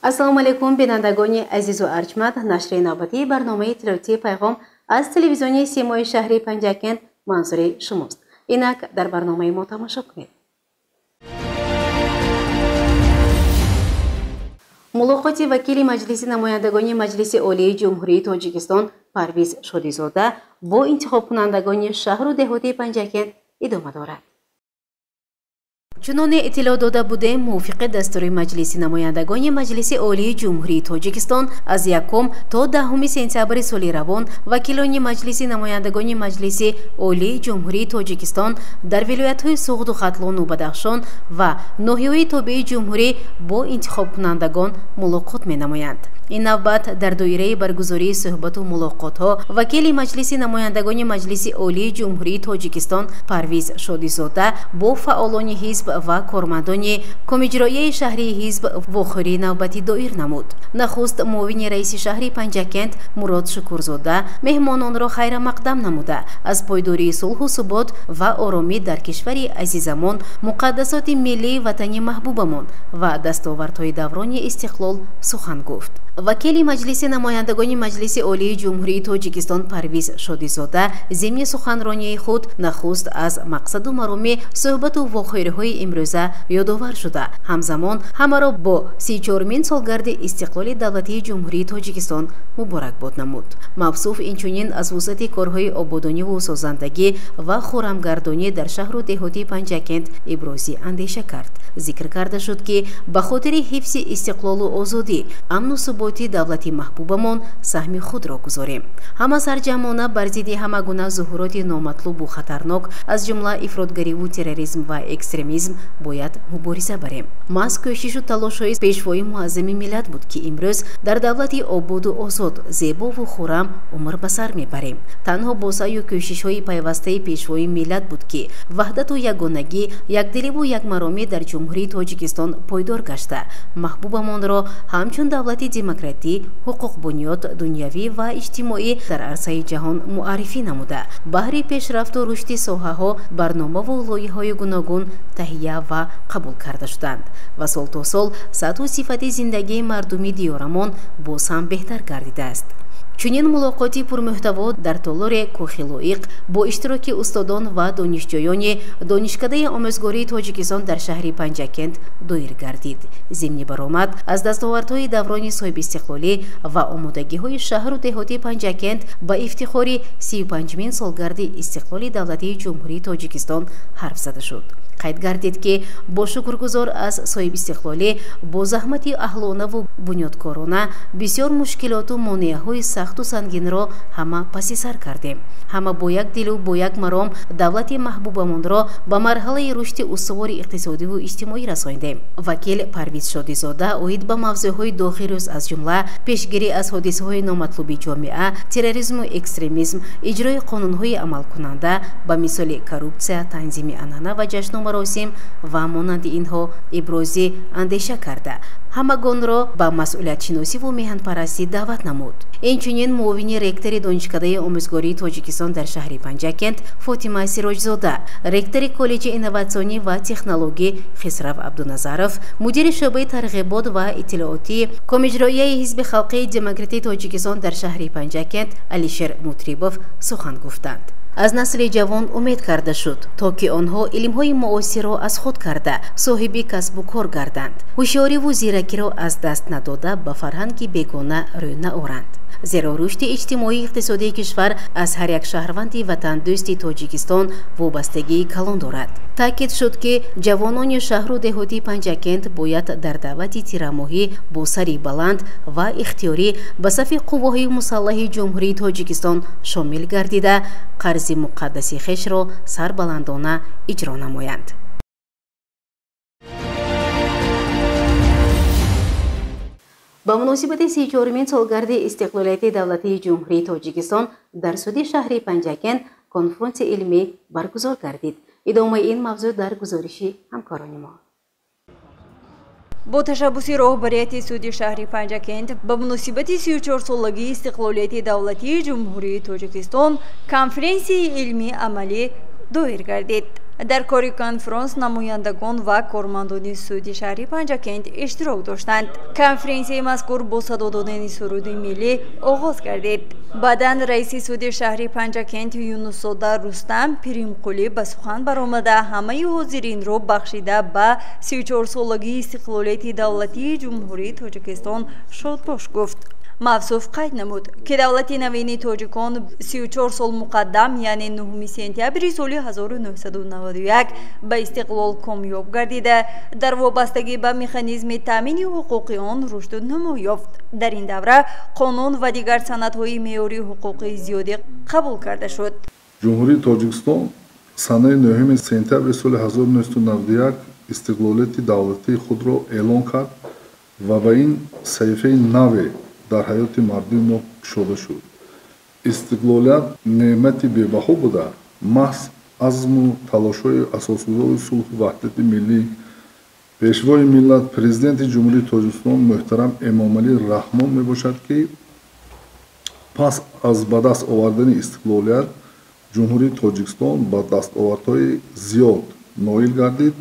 Ассалому алайкум, бинандагони азизу арҷманд. Нашри навбатии барномаи иттилоотии «Пайғом» аз телевизиони Симои шаҳри Панҷакент манзури шумост. Инак дар барномаи мо тамошо кунед. Мулоқоти вакили Маҷлиси намояндагони Маҷлиси Олии Ҷумҳурии Тоҷикистон Парвиз Шодизода бо интихобкунандагони шаҳру деҳоти Панҷакент идома дорад. Чуноне иттилоъ дода будем, мувофиқи дастури Маҷлиси намояндагони Маҷлиси Олии Ҷумҳурии Тоҷикистон аз 1 то 10 сентябри соли равон вакилони Маҷлиси намояндагони Маҷлиси Олии Ҷумҳурии Тоҷикистон дар вилоятҳои Суғду Хатлону Бадахшон ва ноҳияҳои тобеи ҷумҳурӣ бо интихобкунандагон мулоқот менамоянд. Ин навбат дар доираи баргузории суҳбату мулоқотҳо вакили Маҷлиси намояндагони Маҷлиси Олии Ҷумҳурии Тоҷикистон Парвиз Шодизода бо фаъолони ҳизб ва кормандони комиҷроияи шаҳрии ҳизб вохӯрии навбатӣ доир намуд. Нахуст муовини раиси шаҳри Панҷакент Мурод Шукурзода меҳмононро хайрамақдам намуда, аз пойдории сулҳу субот ва оромӣ дар кишвари азизамон, муқаддасоти миллии ватани маҳбубамон ва дастовардҳои даврони истиқлол сухан гуфт. Вакили Маҷлиси намояндагони Маҷлиси Олии Ҷумҳурии Тоҷикистон Парвиз Шодизода зимни суханронии худ нахуст аз мақсаду мароми суҳбату вохӯриҳои имрӯза ёдовар шуда, ҳамзамон ҳамаро бо 34-мин солгарди истиқлоли давлатии Ҷумҳурии Тоҷикистон муборакбод намуд. Мавсуф инчунин аз вусъати корҳои ободониву созандагӣ ва хӯрамгардонӣ дар шаҳру деҳоти Панҷакент ибрози андеша кард. Зикр карда шуд, ки ба хотири ҳифзи истиқлолу озодӣ, амну суботи давлати маҳбубамон саҳми худро гузорем. Ҳама сарҷамъона бар зидди ҳама гуна зуҳуроти номатлубу хатарнок, аз ҷумла ифротгариву терроризм ва экстремизм бояд мубориза барем. Маҳз кӯшишу талошҳои пешвои муаззами миллат буд, ки имрӯз дар давлати ободу озод, зебову хуррам умр ба сар мебарем. Танҳо бо саъю кӯшишҳои пайвастаи пешвои миллат буд, ки ваҳдату ягонагӣ, якдиливу якмаромӣ дар Ҷумҳурии Тоҷикистон пойдор гашта, маҳбубамонро ҳамчун давлати демократӣ, ҳуқуқбунёд, дунявӣ ва иҷтимоӣ дар арсаи ҷаҳон муаррифӣ намуда, баҳри пешрафту рушди соҳаҳо барномаву лоиҳаҳои гуногун таҳия ва қабул карда шуданд ва сол то сол сатҳу сифати зиндагии мардуми диёрамон боз ҳам беҳтар гардидааст. Чунин мулоқоти пурмуҳтаво дар толори Кӯхи Лоиқ бо иштироки устодон ва донишҷӯёни Донишкадаи омӯзгории Тоҷикистон дар шаҳри Панҷакент доир гардид. Зимни баромад аз дастовардҳои даврони соҳибистиқлолӣ ва омодагиҳои шаҳру деҳоти Панҷакент ба ифтихори 35-мин солгарди истиқлоли давлатии Ҷумҳурии Тоҷикистон ҳарф зада шуд. Қайд гардид, ки бо шукргузор аз соҳибистиқлолӣ бо заҳмати аҳлонаву бунёдкорона бисёр мушкилоту монеаҳои сахту сангинро ҳама паси сар кардем. Ҳама бо як дилу бо як маром давлати маҳбубамонро ба марҳалаи рушди устувори иқтисодиву иҷтимоӣ расондем. Вакил Парвиз Шодизода оид ба мавзӯъҳои доғи рӯз, аз ҷумла пешгирӣ аз ҳодисаҳои номатлуби ҷомеа, терроризму экстремизм, иҷрои қонунҳои амалкунанда ба мисоли коррупсия, танзими анъана ва ҷашну маросим ва монанди инҳо ибрози андеша карда, ҳамагонро ба масъулиятшиносиву меҳанпарастӣ даъват намуд. Инчунин муовини ректори Донишкадаи омӯзгории Тоҷикистон дар шаҳри Панҷакент Фотима Сироҷзода, ректори Коллеҷи инноватсионӣ ва технологӣ Хисрав Абдуназаров, мудири шӯъбаи тарғибот ва иттилоотии Комиҷроияи Ҳизби халқии демократии Тоҷикистон дар шаҳри Панҷакент Алишер Мутрибов сухан гуфтанд. Аз насли ҷавон умед карда шуд, то ки онҳо илмҳои муосирро аз худ карда, соҳиби касбу кор гарданд, ҳушёриву зиракиро аз даст надода, ба фарҳанги бегона рӯ наоранд. Зеро рушди иҷтимоии иқтисодии кишвар аз ҳар як шаҳрванди ватандӯсти Тоҷикистон вобастагии калон дорад. Таъкид шуд, ки ҷавонони шаҳру деҳоти Панҷакент бояд дар даъвати тирамоҳӣ бо сари баланд ва ихтиёрӣ ба сафи қувваҳои мусаллаҳи Ҷумҳурии Тоҷикистон шомил гардида, қарзи муқаддаси хешро сарбаландона иҷро намоянд. Ба муносибати 34-мин солгарди истиқлолияти давлатии Ҷумҳурии Тоҷикистон дар суди шаҳри Панҷакент конфронси илмӣ баргузор гардид. Идомаи ин мавзӯъ дар гузориши ҳамкорони мо. Бо ташаббуси роҳбарияти суди шаҳри Панҷакент ба муносибати 34-солагии истиқлолияти давлатии Ҷумҳурии Тоҷикистон конференсияи илмии амалӣ доир гардид. Дар кори конфронс намояндагон ва кормандони суди шаҳри Панҷакент иштирок доштанд. Конференсияи мазкур бо садо додани суруди миллӣ оғоз гардид. Баъдан раиси суди шаҳри Панҷакент Юнусзода Рустам Пиримқулӣ ба сухан баромада ҳамаи ҳозиринро бахшида ба 34-солагии истиқлолияти давлатии Ҷумҳурии Тоҷикистон шодбош гуфт. Мавсуф қайд намуд, ки давлати навини тоҷикон 34 сол муқаддам, яъне 9 сентябри соли 1991 ба истиқлол комёб гардида, дар вобастагӣ ба механизми таъмини ҳуқуқи он рушду намо ёфт. Дар ин давра қонун ва дигар санадҳои меъёрии ҳуқуқии зиёде қабул карда шуд. Ҷумҳурии Тоҷикистон санаи 9 сентябри соли 1991 истиқлолияти давлатии худро эълон кард ва ба ин саҳифаи наве дар ҳаёти мардуми мо кушода шуд. Истиқлолият неъмати бебаҳо буда, маҳз азму талошҳои асосгузори сулҳу ваҳдати миллӣ, пешвои миллат, президенти Ҷумҳурии Тоҷикистон муҳтарам Эмомалӣ Раҳмон мебошад, ки пас аз ба даст овардани истиқлолият Ҷумҳурии Тоҷикистон ба дастовардҳои зиёд ноил гардид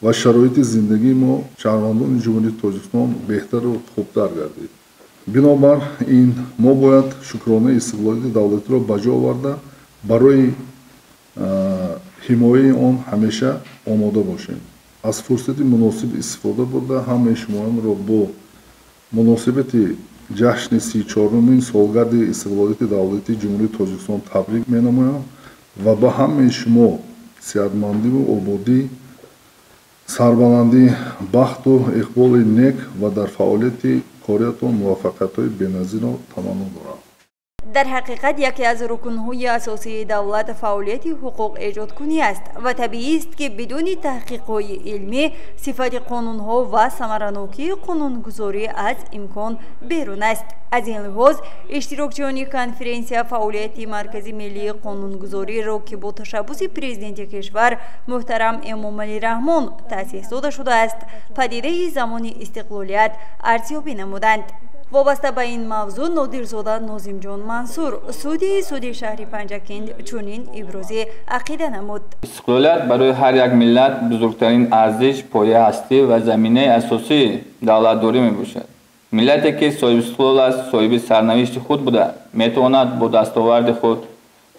ва шароити зиндагии мо шаҳрвандони Ҷумҳурии Тоҷикистон беҳтару хубтар гардид. Бинобар ин мо бояд шукронаи истиқлолияти давлатиро ба ҷо оварда, барои ҳимояи он ҳамеша омода бошем. Аз фурсати муносиб истифода бурда ҳамаи шумоёнро бо муносибати ҷашни 34-умин солгарди истиқлолияти давлатии Ҷумҳурии Тоҷикистон табрик менамоям ва ба ҳамаи шумо сиҳатмандиву ободӣ, сарбаландӣ, бахту иқболи нек ва дар фаъолияти кориятон муваффақиятҳои беназирро таманно дорам. Дар ҳақиқат яке аз рукнҳои асосии давлат фаъолияти ҳуқуқ эҷодкунӣ аст ва табиист, ки бидуни таҳқиқҳои илмӣ сифати қонунҳо ва самаранокии қонунгузорӣ аз имкон берун аст. Аз ин лиҳоз иштирокчиёни конференсия фаъолияти Маркази миллии қонунгузориро, ки бо ташаббуси президенти кишвар муҳтарам Эмомалӣ Раҳмон таъсис дода шудааст, падидаи замони истиқлолият арзёбӣ намуданд. Вобаста ба ин мавзӯъ Нодирзода Нозимҷон Мансур, судии суди шаҳри Панҷакент, чунин ибрози ақида намуд. Истиқлолият барои ҳар як миллат бузургтарин арзиш, пояи ҳастӣ ва заминаи асосии давлатдорӣ мебошад. Миллате ки соҳибистиқлол аст, соҳиби сарнавишти худ буда, метавонад бо дастоварди худ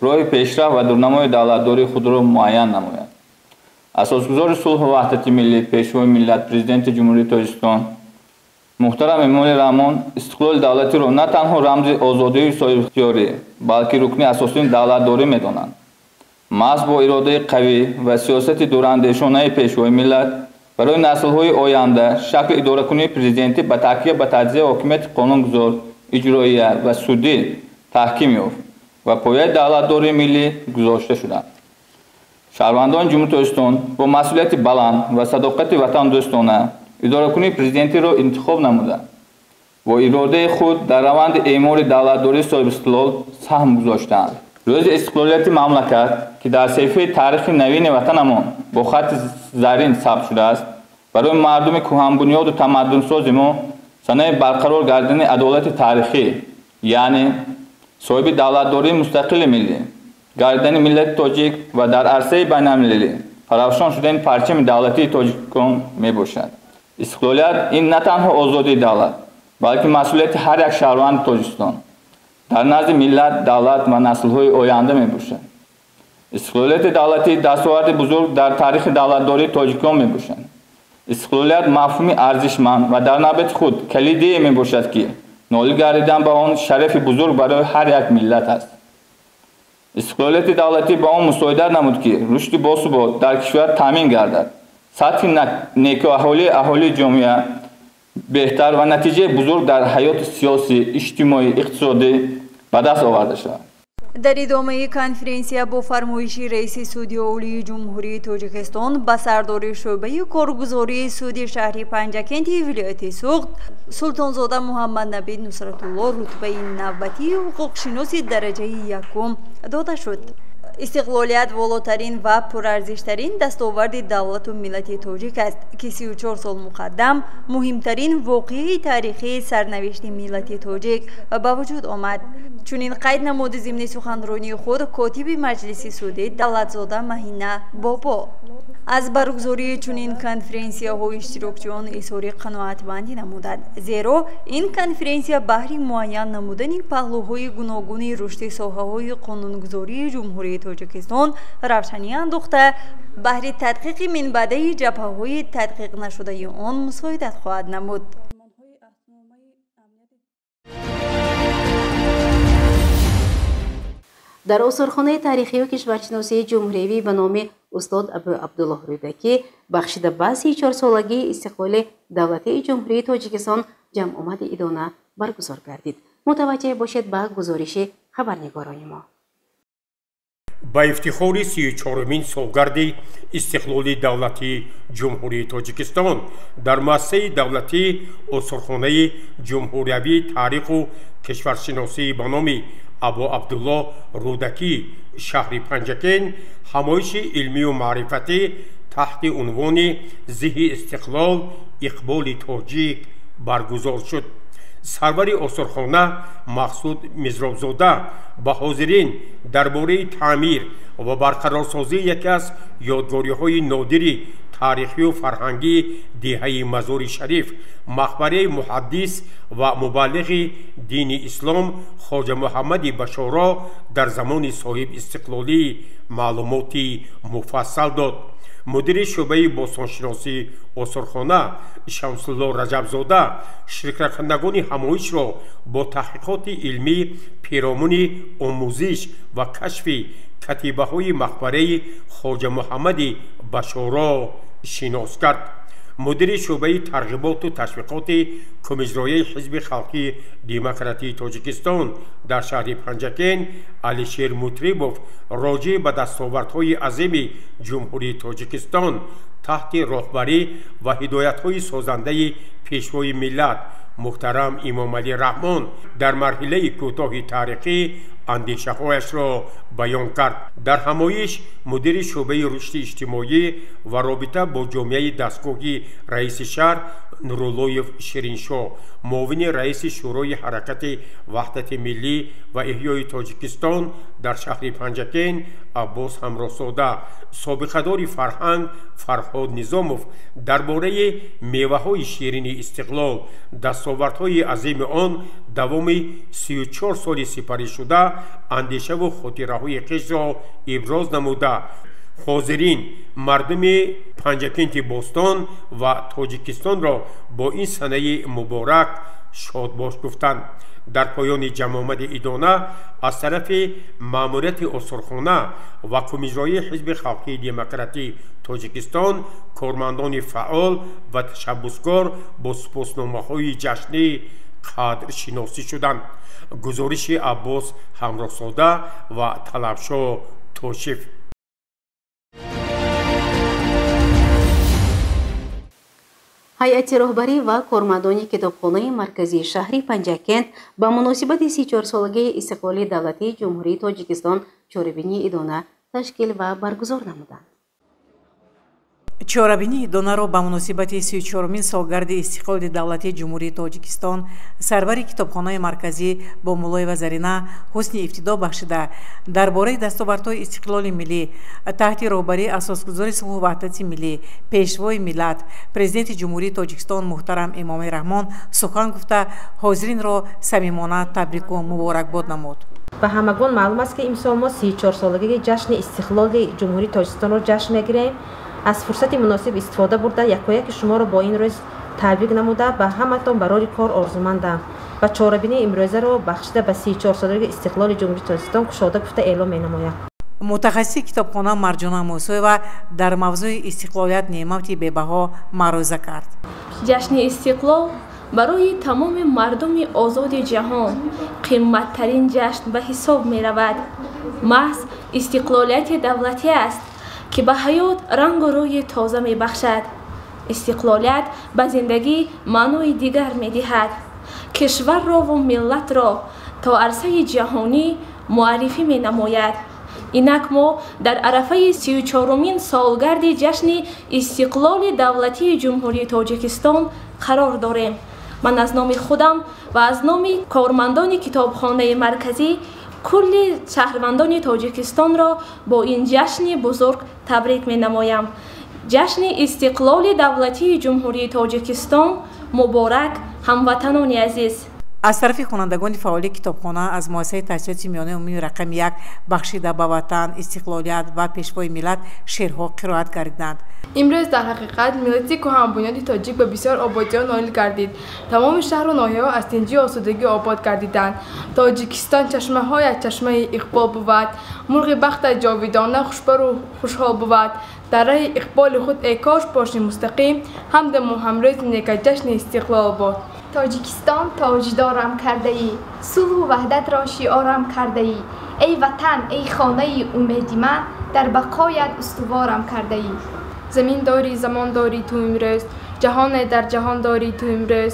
роҳи пешрафт ва дурнамои давлатдории худро муайян намояд. Асосгузори сулҳу ваҳдати миллӣ, пешвои миллат, президенти Ҷумҳурии Тоҷикистон муҳтарам Эмомалӣ Раҳмон истиқлоли давлатиро на танҳо рамзи озодию соҳибихтиёрӣ, балки рукни асосии давлатдорӣ медонанд. Маҳз бо иродаи қавӣ ва сиёсати дурандешонаи пешвои миллат барои наслҳои оянда шакли идоракунии президентӣ ба такя ба таҷзияи ҳокимияти қонунгузор, иҷроия ва судӣ таҳким ёфт ва пояи давлатдории миллӣ гузошта шуданд. Шаҳрвандони Ҷумҳурии Тоҷикистон бо масъулияти баланд ва садоқати ватандӯстона идоракунии президентиро интихоб намуда, бо иродаи худ дар раванди эъмори давлатдории соҳибистиқлол саҳм гузоштаанд. Рӯзи истиқлолияти мамлакат, ки дар саҳифаи таърихи навини ватанамон бо хатти заррин сабт шудааст, барои мардуми кӯҳанбунёду тамаддунсози мо санаи барқарор гардидани адолати таърихӣ, яъне соҳиби давлатдории мустақили миллӣ, гардидани миллати тоҷик ва дар арсаи байналмилалӣ фарафшон шудани парчами давлатии тоҷикон мебошад. Истиқлолият ин на танҳо озодии давлат, балки масъулияти ҳар як шаҳрванди Тоҷикистон дар назди миллат, давлат ва наслҳои оянда мебошад. Истиқлолияти давлатӣ дастоварди бузург дар таърихи давлатдории тоҷикон мебошад. Истиқлолият мафҳуми арзишманд ва дар навбати худ калидие мебошад, ки ноил гардидан ба он шарафи бузург барои ҳар як миллат аст. Истиқлолияти давлатӣ ба он мусоидат намуд, ки рушди босубот дар кишвар таъмин гардад, сатҳи некуаҳолии аҳолии ҷомеа беҳтар ва натиҷаи бузург дар ҳаёти сиёсӣ, иҷтимоӣ, иқтисодӣ ба даст оварда шавад. Дар идомаи конференсия бо фармоиши раиси суди олии Ҷумҳурии Тоҷикистон ба сардори шӯъбаи коргузории суди шаҳри Панҷакенти вилояти Суғд Султонзода Муҳаммаднабӣ Нусратулло рутбаи навбатии ҳуқуқшиноси дараҷаи якум дода шуд. Истиқлолият волотарин ва пурарзиштарин дастоварди давлату миллати тоҷик аст, ки 34 сол муқаддам муҳимтарин воқеаи таърихии сарнавишти миллати тоҷик ба вуҷуд омад. Чунин қайд намуд зимни суханронии худ котиби маҷлиси судӣ Давлатзода Маҳина Бобо. Аз баргузории чунин конференсияҳо иштирокчиён изҳори қаноатмандӣ намуданд, зеро ин конференсия баҳри муайян намудани паҳлӯҳои гуногуни рушди соҳаҳои қонунгузории Ҷумҳурии Тоҷикистон равшанӣ андохта, баҳри тадқиқи минбаъдаи ҷабҳаҳои тадқиқ нашудаи он мусоидат хоҳад намуд. Дар осорхонаи таърихию кишваршиносии ҷумҳуриявӣ ба номи устод Абу Абдуллоҳ Рӯдакӣ бахшида ба 34-солагии истиқлоли давлатии Ҷумҳурии Тоҷикистон ҷамъомади идона баргузор гардид. Мутаваҷҷеҳ бошед ба гузориши хабарнигорони мо. Ба ифтихори 34-умин солгарди истиқлоли давлатии Ҷумҳурии Тоҷикистон дар муассисаи давлатии осорхонаи ҷумҳуриявии таъриху кишваршиносӣ ба номи Абу Абдуллоҳ Рӯдакӣ шаҳри Панҷакент ҳамоиши илмию маърифатӣ таҳти унвони «Зиҳи истиқлол иқболи тоҷик» баргузор шуд. Сарвари осорхона Мақсуд Мизробзода ба ҳозирин дар бораи таъмир ва барқарорсозии яке аз ёдгориҳои нодири таърихию фарҳангии деҳаи Мазори Шариф, мақбараи муҳаддис ва мубаллиғи дини ислом Хоҷа Муҳаммади Башоро дар замони соҳибистиқлолӣ маълумоти муфассал дод. Мудири шӯъбаи бостоншиносии осорхона Шамсулло Раҷабзода ширкаткунандагони ҳамоишро бо таҳқиқоти илмӣ пиромуни омӯзиш ва кашфи катибаҳои мақбараи Хоҷа Муҳаммади Башоро шинос кард. Мудири шӯъбаи тарғиботу ташвиқоти Кумиҷрояи Ҳизби Халқии Демократии Тоҷикистон дар шаҳри Панҷакент Алишер Мутрибов роҷеъ ба дастовардҳои азими Ҷумҳурии Тоҷикистон таҳти роҳбарӣ ва ҳидоятҳои созандаи Пешвои миллат муҳтарам Имомалӣ Раҳмон дар марҳилаи кӯтоҳи таърихӣ андешаҳояшро баён кард. Дар ҳамоиш мудири шӯъбаи рушди иҷтимоӣ ва робита бо ҷомеаи дастгоҳи раиси шаҳр Нуруллоев Шириншоҳ, муовини раиси Шӯрои ҳаракати ваҳдати миллӣ ва эҳёи Тоҷикистон дар шаҳри Панҷакент Аббос Ҳамроҳзода, собиқадори фарҳанг Фарҳод Низомов дар бораи меваҳои ширини истиқлол, дастовардҳои азими он давоми 34 соли сипаришуда андешаву хотираҳои хешро иброз намуда, ҳозирин мардуми Панҷакенти бостон ва Тоҷикистонро бо ин санаи муборак шодбош гуфтанд. Дар поёни ҷамъомади идона аз тарафи маъмурияти осорхона ва Кумиҷроии Ҳизби Халқии Демократии Тоҷикистон кормандони фаъол ва ташаббускор бо сипосномаҳои ҷашнӣ қадршиносӣ шуданд. Гузориши Аббос Ҳамроҳзода ва Талабшоҳ Тошев. Ҳайати роҳбарӣ ва кормандони китобхонаи марказии шаҳри Панҷакент ба муносибати 34-солагии истиқлоли давлатии Ҷумҳурии Тоҷикистон чорабинии идона ташкил ва баргузор намуданд. Чорабинии идонаро ба муносибати 34-умин солгарди истиқлоли давлатии Ҷумҳурии Тоҷикистон сарвари китобхонаи марказӣ Бомуллоева Зарина ҳусни ибтидо бахшида, дар бораи дастовардҳои истиқлоли миллӣ таҳти роҳбарии асосгузори сулҳу ваҳдати миллӣ, Пешвои миллат, Президенти Ҷумҳурии Тоҷикистон муҳтарам Эмомалӣ Раҳмон сухан гуфта, ҳозиринро самимона табрику муборакбод намуд. Ба ҳамагон маълум аст, ки имсол мо 34-солагии ҷашни истиқлоли Ҷумҳурии Тоҷикистонро ҷашн мегирем. Аз фурсати муносиб истифода бурда, якояки шуморо бо ин рӯз табрик намуда, ба ҳаматон барори кор орзумандам ва чорабинии имрӯзаро бахшида ба 34-солагии истиқлоли Ҷумҳурии Тоҷикистон кушода гуфта эълом менамоям. Мутахассиси китобхона Марҷона Мусоева дар мавзӯи истиқлолият неъмати бебаҳо маърӯза кард. Ҷашни истиқлол барои тамоми мардуми озоди ҷаҳон қимматтарин ҷашн ба ҳисоб меравад. Маҳз истиқлолияти давлатӣ аст, ки ба ҳаёт рангу рӯи тоза мебахшад. Истиқлолият ба зиндагӣ маънои дигар медиҳад. Кишваррову миллатро то арсаи ҷаҳонӣ муаррифӣ менамояд. Инак мо дар арафаи 34-умин солгарди ҷашни истиқлоли давлатии Ҷумҳурии Тоҷикистон қарор дорем. Ман аз номи худам ва аз номи кормандони китобхонаи марказӣ кулли шаҳрвандони Тоҷикистонро бо ин ҷашни бузург табрик менамоям. Ҷашни Истиқлоли давлатии Ҷумҳурии Тоҷикистон муборак, ҳамватанони азиз! Аз тарафи хонандагони фаъоли китобхона аз муассисаи таҳсилоти миёнаи умумии рақами 1 бахшида ба ватан, истиқлолият ва пешвои миллат шеърҳо қироат гардиданд. Имрӯз дар ҳақиқат миллати кӯҳанбунёди тоҷик ба бисёр ободиҳо ноил гардид. Тамоми шаҳру ноҳияҳо аз тинҷию осудагӣ обод гардиданд. Тоҷикистон чашмаҳоят чашмаи иқбол бувад, мурғи бахтат ҷовидона хушбару хушҳол бувад. Дар раҳи иқболи худ эй кош бошӣ мустақим, ҳамдаму ҳамрӯзи некаҷашни истиқлол бод. Тоҷикистон тоҷдорам кардаӣ, сулҳу ваҳдатро шиорам кардаӣ. Эй ватан, эй хонаи умеди ман, дар бақоят устуворам кардаӣ. Замин дорӣ, замон дорӣ ту имрӯз, ҷаҳоне дар ҷаҳон дорӣ ту имрӯз.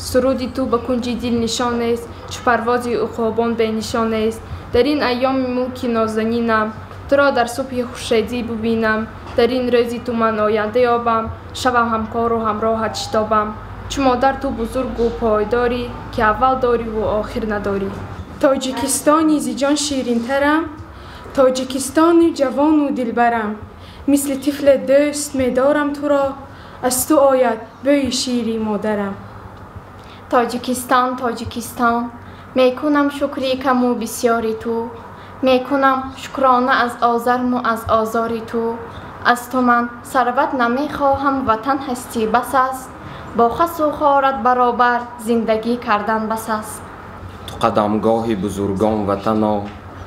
Суруди ту ба кунҷи дил нишонест, чу парвози уқобон бенишонест. Дар ин айёми мулки нозанинам, туро дар субҳи хуршедӣ бубинам. Дар ин рӯзи ту ман оянда ёбам, шавам ҳамкору ҳамроҳат шитобам. Чу модар ту бузургу пойдорӣ, ки аввал дориву охир надорӣ. Тоҷикистони зи ҷон ширинтарам, Тоҷикистони ҷавону дилбарам. Мисли тифле дӯст медорам туро, аз ту ояд бӯи шири модарам. Тоҷикистон, Тоҷикистон, мекунам шукри каму бисёри ту, мекунам шукрона аз озарму аз озори ту. Аз ту ман сарват намехоҳам, ватан ҳастӣ бас аст, бо хасу хорат баробар зиндагӣ кардан бас аст. Ту қадамгоҳи бузургон ватано,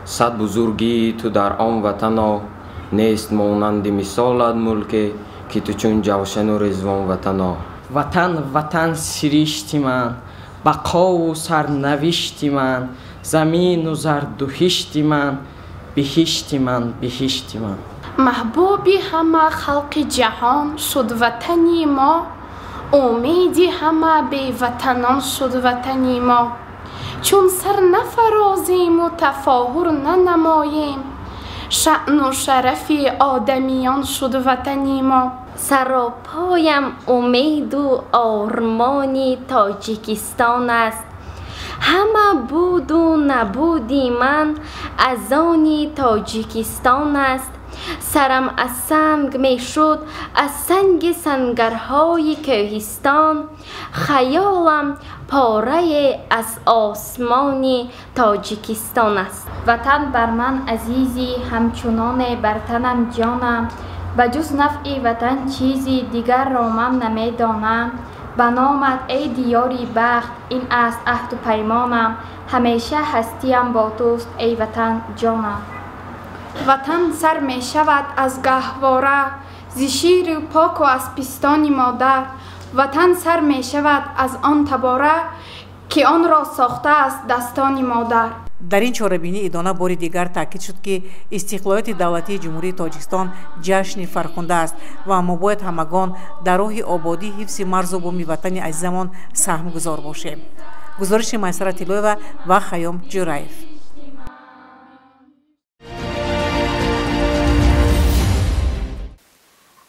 сад бузургии ту дар он ватано. Нест монанди мисолат мулке, ки ту чун ҷавшану резвон ватано. Ватан, ватан сиришти ман, бақову сарнавишти ман, замину зардуҳишти ман, биҳишти ман, биҳишти ман. Маҳбуби ҳама халқи ҷаҳон шуд ватани мо, умеди ҳама беватанон шуд ватани мо. Чун сар нафарозиму тафоҳур нанамоем, шаъну шарафи одамиён шуд ватани мо. Саропоям умеду ормони Тоҷикистон аст. Ҳама буду набуди ман аз они Тоҷикистон аст. Сарам аз санг мешуд, аз санги сангарҳои кӯҳистон, хаёлам порае аз осмони Тоҷикистон аст. Ватан бар ман азизӣ, ҳамчуноне бар танам ҷонам. Ба ҷуз нафъи ватан чизи дигарро ман намедонам. Ба номат эй диёри бахт, ин аст аҳду паймонам. Ҳамеша ҳастиям бо туст эй ватан ҷонам. Ватан сар мешавад аз гаҳвора, зи шири поку аз пистони модар. Ватан сар мешавад аз он табора, ки онро сохтааст дастони модар. Дар ин чорабинӣ идона бори дигар таъкид шуд, ки истиқлолияти давлатии Ҷумҳурии Тоҷикистон ҷашни фархунда аст ва мо бояд ҳамагон дар роҳи ободӣ, ҳифзи марзу буми ватани азизамон саҳмгузор бошем. Гузориши Майсара Тиллоева ва Хайём Ҷураев.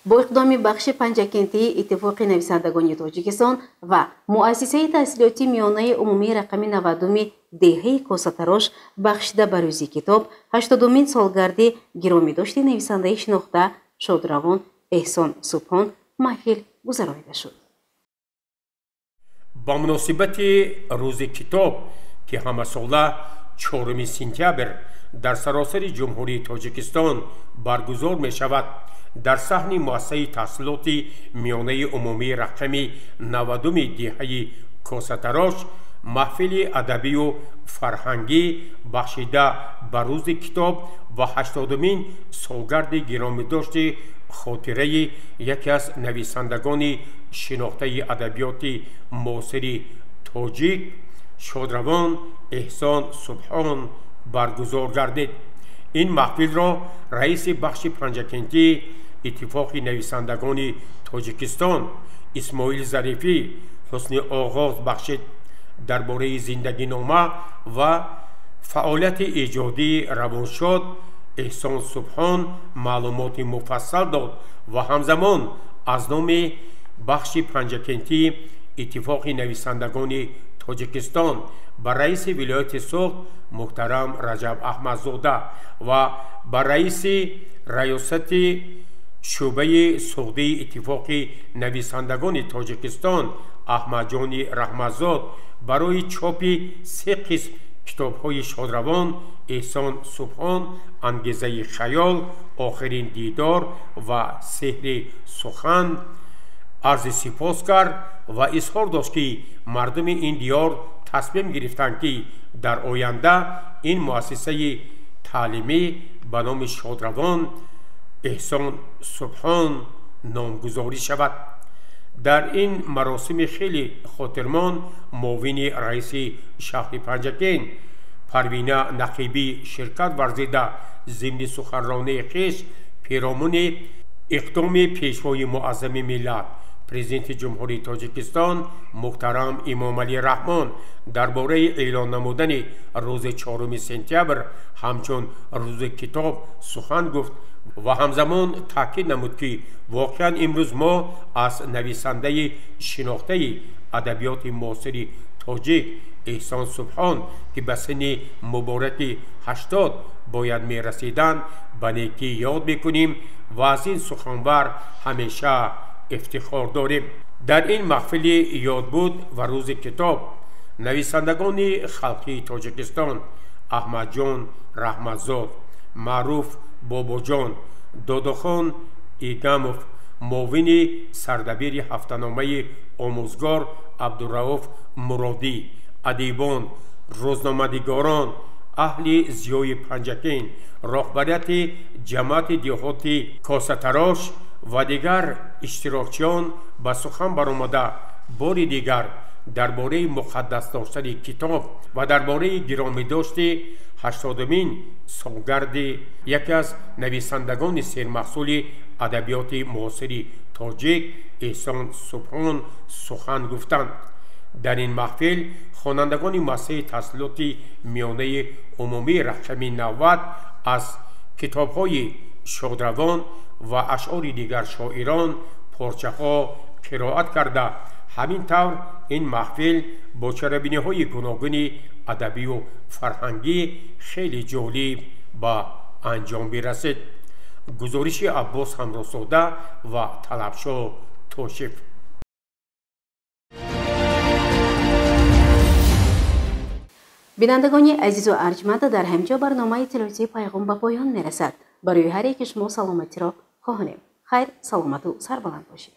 Бо иқдоми бахши Панҷакентии Иттифоқи нависандагони Тоҷикистон ва муассисаи таҳсилоти миёнаи умумии рақами 90-уми деҳаи Косатарош бахшида ба рӯзи китоб 80-умин солгарди гиромидошти нависандаи шинохта шодравон Эҳсон Субҳон маҳфил гузаронида шуд. Ба муносибати рӯзи китоб, ки ҳамасола 4 сентябр дар саросари Ҷумҳурии Тоҷикистон баргузор мешавад, дар саҳни муассисаи таҳсилоти миёнаи умумии рақами 90-уми деҳаи Косатарош маҳфили адабию фарҳангӣ бахшида ба рӯзи китоб ва 80-умин солгарди гиромидошти хотираи яке аз нависандагони шинохтаи адабиёти муосири тоҷик шодравон Эҳсон Субҳон баргузор гардид. Ин маҳфилро раиси бахши Панҷакентӣ Иттифоқи нависандагони Тоҷикистон Исмоил Зарифӣ ҳусни оғоз бахшид. Дар бораи зиндагинома ва фаъолияти эҷодии равоншод Эҳсон Субҳон маълумоти муфассал дод ва ҳамзамон аз номи бахши Панҷакентӣ Иттифоқи нависандагони Тоҷикистон ба раиси вилояти Суғд муҳтарам Раҷаб Аҳмадзода ва ба раиси раёсати Шӯъбаи Суғдии Иттифоқи нависандагони Тоҷикистон Аҳмадҷони Раҳматзод барои чопи се қисм китобҳои шодравон Эҳсон Субҳон, Ангезаи хаёл, Охирин дидор ва Сеҳри сухан арзи сипос кард ва изҳор дошт, ки мардуми ин диёр тасмим гирифтанд, ки дар оянда ин муассисаи таълимӣ ба номи шодравон Эҳсон Субҳон номгузорӣ шавад. Дар ин маросими хеле хотирмон муовини раиси шаҳри Панҷакент Парвина Нақибӣ ширкат варзида, зимни суханронии хеш перомуни иқдоми пешвои муаззами миллат, президенти Ҷумҳурии Тоҷикистон муҳтарам Эмомалӣ Раҳмон дар бораи эълон намудани рӯзи 4 сентябр ҳамчун рӯзи китоб сухан гуфт ва ҳамзамон таъкид намуд, ки воқеан имрӯз мо аз нависандаи шинохтаи адабиёти муосири тоҷик Эҳсон Субҳон, ки ба синни мубораки 80 бояд мерасиданд, ба некӣ ёд мекунем ва аз ин суханвар ҳамеша ифтихор дорем. Дар ин маҳфили ёдбуд ва рӯзи китоб нависандагони халқии Тоҷикистон Аҳмадҷон Раҳматзод, Маъруф Бобоҷон, Додохон Игамов, муовини сардабири ҳафтаномаи Омӯзгор Абдурауф Муродӣ, адибон, рӯзноманигорон, аҳли зиёи Панҷакент, роҳбарияти ҷамоати деҳоти Косатарош ва дигар иштирокчиён ба сухан баромада бори дигар дар бораи муқаддас доштани китоб ва дар бораи гиромидошти 80-умин солгарди яке аз нависандагони сермаҳсули адабиёти муосири тоҷик Эҳсон Субҳон сухан гуфтанд. Дар ин маҳфил хонандагони муассисаи таҳсилоти миёнаи умумии рақами 90 аз китобҳои шодравон ва ашъори дигар шоирон порчаҳо қироат карда, ҳамин тавр ин маҳфил бо чарабиниҳои гуногуни адабию фарҳангӣ хеле ҷолиб ба анҷом бирасид. Гузориши Аббос Ҳамрозода ва Талабшо Тошев. Бинандагони азизу арҷманд, дар ҳамҷо барномаи иттилоотии Пайғом ба поён мерасад. Барои ҳар яки шумо саломатиро хоҳонем. Хайр, саломату сарбаланд бошед.